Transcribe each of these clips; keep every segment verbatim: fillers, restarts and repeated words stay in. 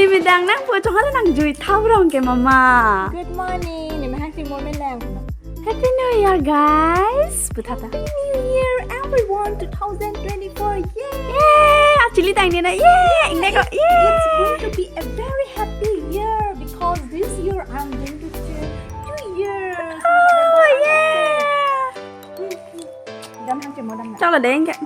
Midang nangpu chonghar nangjui thabrong ke mama. Good morning. Nemahang si morning lang. Happy New Year, guys. Puthata. Happy New Year, everyone. Two thousand twenty-four. Yay! Yay! Actually, tang ni na. Yay! Ingnek ko. Yay! It's going to be a very happy year because this year I'm going to turn two years. Oh, yay! Dam hang cemo dam na. Chalo deh, enggak.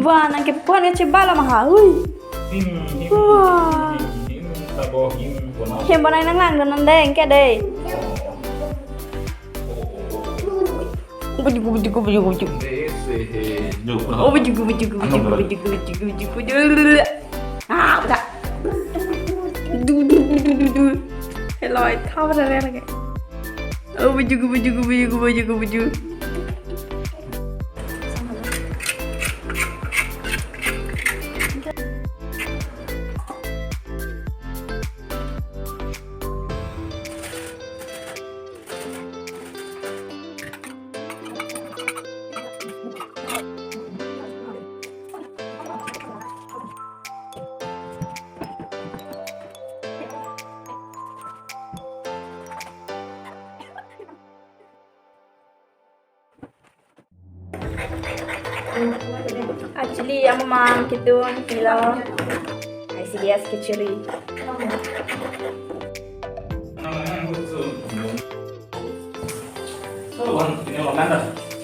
Wah, nang kepon kachebala maha. Hui. Wah. Hem bonai nang langdun nang deng ke deh. Bujuk, bujuk, bujuk, bujuk. Oh, bujuk, bujuk, bujuk, bujuk, bujuk, bujuk, bujuk. Ah, udah. Du, du, du, du, du, du. Hello, it cover the rail again. Oh, bujuk, bujuk, bujuk, bujuk, bujuk. Actually, amang kitun pilo. I C D S kachiri.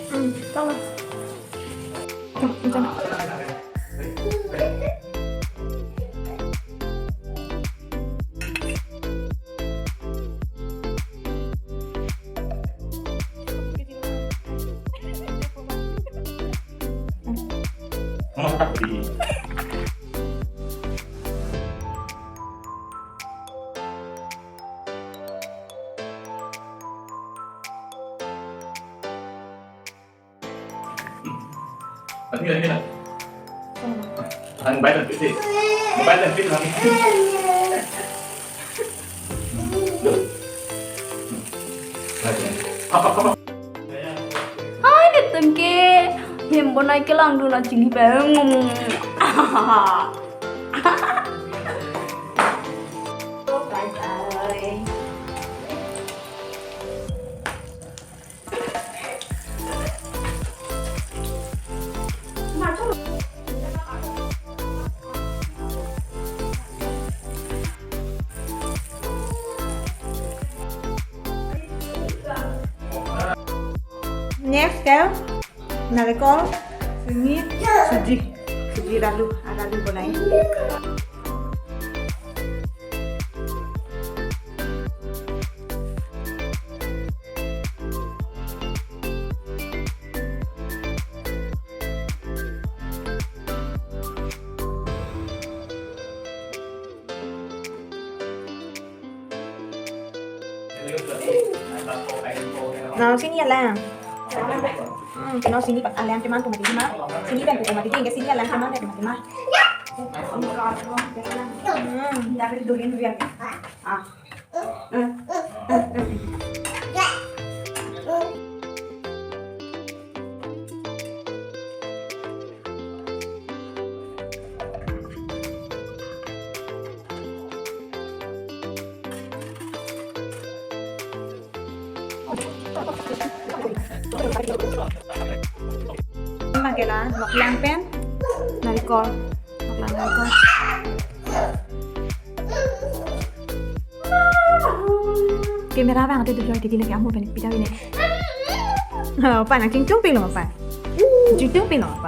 Hmm, tama. Lagi, lagi, lagi. Ang bayad ng piti. Ang bayad ng piti lagi. Lagi. Hap, hap, hap. Hai, netum ke. Hem bonai kelangdun achili bang. Bye bye. Next ke narikol, chini, suji, suji lalu, ah, lalu bonai. Nang sini ya lang. Hmm, kenal sini pak alang cuman cuma di sini. Sini kan cuma di sini ya lang cuman cuma di sini. Hmm. Ah. Magela, noklang pen, narikol. Noklang narikol. Camera bang ate dujoi titi lagi amu pen pita ini. Oh, pa nang chingchung pilo pa. Chingchung pilo pa.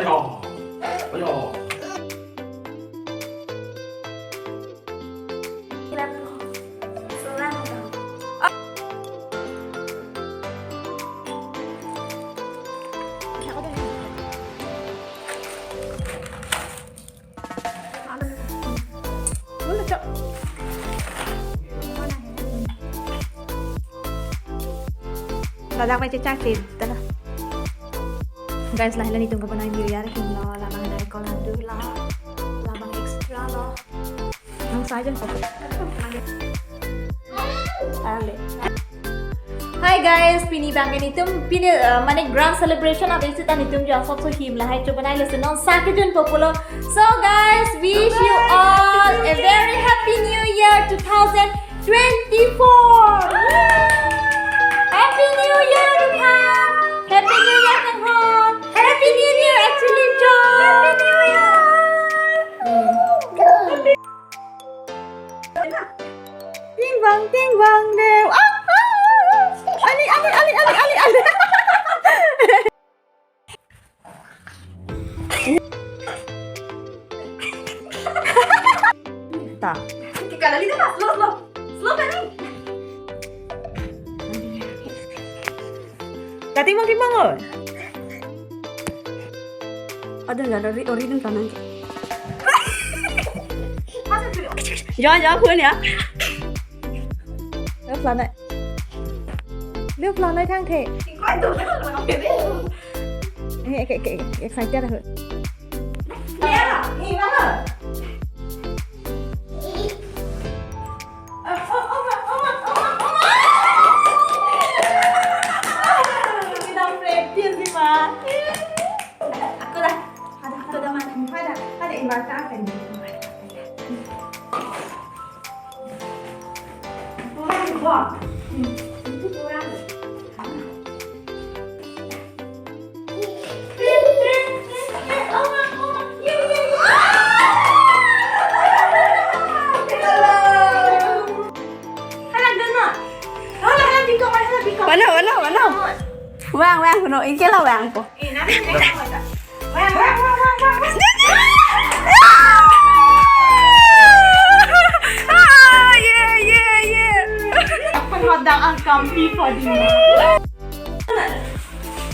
Ayo, ayo. Ladak pen chechak si, tala. Guys, lahai la netum kebonai New Year him lo, labang narikol laddu lo, labang extra lo. Nang sajan kok. Ale. Hi guys, pini abang ke netum pini, uh, mane grand celebration abang seta netum jongsi him lahai chobonai lo si non sa kejun po pulo. So guys, wish you all a very happy New Year two thousand twenty-four. Happy New Year, Rupan. Happy New Year, Kang Hon. Happy New Year, actually, John. Happy New Year. Ting bang, ting bang, deu. Ah, ah, ah. Ali, ali, ali, ali, ali, ali. Ta. Kita lagi dah slow, slow. Slow kan ni? Kati mangki mango. Ada nggak ada ori ori dun kanan. Jangan jangan pun ya. Leo plan nai. Leo plan nai thang the. Ini kayak kayak excited aku. Ya, ini mana? Kita practice sih, Ma. Aku dah. Ada, aku dah, Ma. Ada, ada ibarat apa ini? Kurang, Bo. Hmm, itu kurang. Wala, wala, wala. Wang, wang, kuno, ingke la wang po. Ah, yeah, yeah, yeah. Penghodang ang kampi po di mo.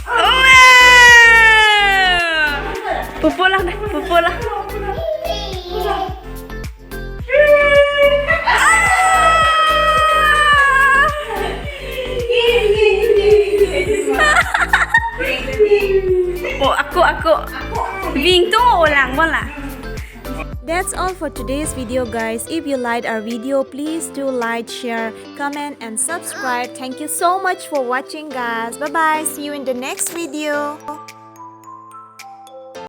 Oh, yeah. Pupo lang, pupo lang. Oh, ako, ako. Bing tu ulang bola. That's all for today's video, guys. If you liked our video, please do like, share, comment, and subscribe. Thank you so much for watching, guys. Bye-bye. See you in the next video.